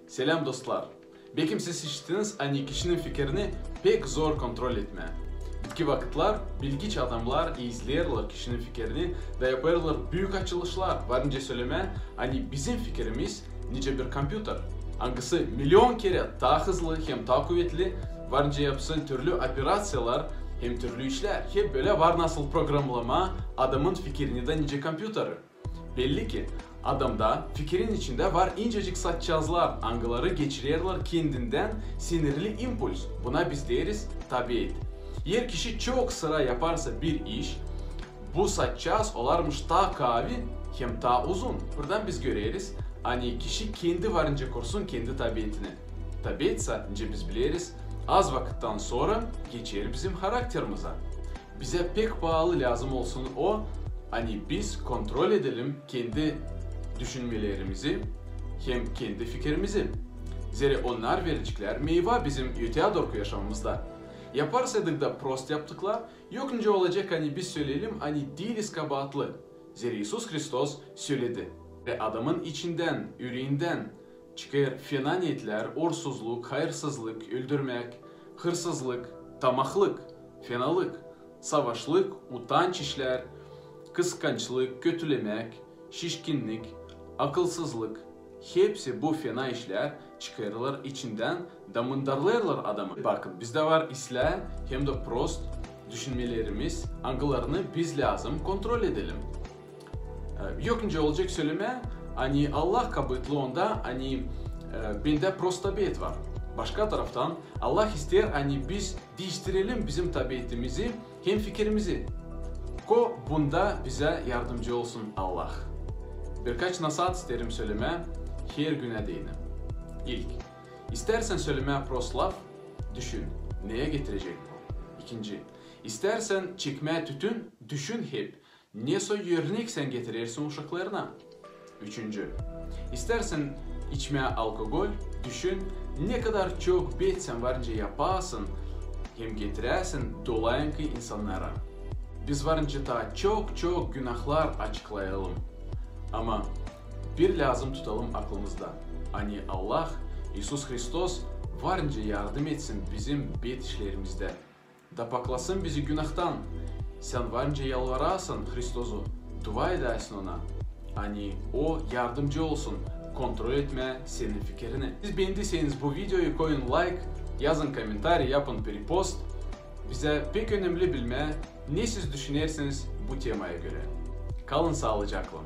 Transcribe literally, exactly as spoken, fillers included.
Seläm, dostlar! Bekim siz işittiniz, ani kişinin fikirini pek zor kontrol etmää. Bitki vakıtlar bilgiç adamnar izleerlär kişinin fikirini da yapêrlar büük açılışlar, varınca sölemää, ani bizim fikirimiz nicä bir kompyuter, angısı milion kerä taa hızlı hem taa kuvetli, varınca yapsın türlü operaţiyalar hem türlü işlär. Hep bölä var nasıl programlamaa adamın fikirini da nicä kompyuteri. Belli ki, adamda, fikirin içindä var incecik satçaazlar, angıları geçirerlär kendindän sinirli impuls. Buna biz deeriz tabiet. Eer kişi çok sıra yaparsa bir iş, bu satçaaz olarmış taa kaavi hem taa uzun. Burdan biz göreriz, ani kişi kendi varınca kursun kendi tabietini. Tabiet sä, nicä biz bileriz, az vakıttan sora geçer bizim harakterimizä. Bizä pek paalı lääzım olsun o, ani biz kontrol edelim kendi düşünmelerimizi hem kendi fikirimizi. Zerä onnar vereceklär meyva bizim öteyä dooruku yaşamamızda. Yaparsaydık da prost yaptıklar, yok nicä olacek, ani biz söleyelim, ani diiliz kabaatlı. Zerä İisus Hristos söledi: Ve adamın içindän, üreendän çıkêr fena niyetlär, orsuzluk, hayırsızlık, öldürmäk, hırsızlık, tamahlık, fenalık, savaşlık, utanç işlär, kıskançlık, kötülemäk, şişkinnik, akılsızlık. Hepsi bu fena işlär çıkêrlar içindän da mındarlêêrlar adamı. Bakın, bizdä var islää hem dä prost düşünmelerimiz, angılarını biz lääzım kontrol edelim. E, yok nicä olacek sölemää, ani Allah kabaatlı onda, ani, e, bendä prost tabiet var. Başka taraftan, Allah isteer, ani biz diiştirelim bizim tabietimizi hem fikirimizi. Ko bunda bizä yardımcı olsun Allah. Birkaç nasaat isteerim sölemää her günä deyni. İlk, istärsän sölemää prost laf, düşün, neyä getirecek bu. İkinci, istärsän çekmää tütün, düşün hep, nesoy örnek sän getirersin uşaklarına. Üçüncü, istärsän içmää alkogol, düşün, ne kadar çok bet sän varınca yapasın hem getiräsin dolayınkı insannara. Biz varınca taa çok-çok günahlar açıklayalım. Ama bir lääzım tutalım aklımızda, ani Allah, İisus Hristos varınca yardım etsin bizim bet işlerimizdä da paklasın bizi günahtan. Sän varınca yalvarasın Hristosu, dua edäsin Ona, ani O yardımcı olsun kontrol etmää senin fikirini. Siz beendiseniz bu videoyu, koyun layk, yazın komentariy, yapın peripost. Bizä pek önemli bilmää, ne siz düşünersiniz bu temaya görä. Kalın saalıcaklan.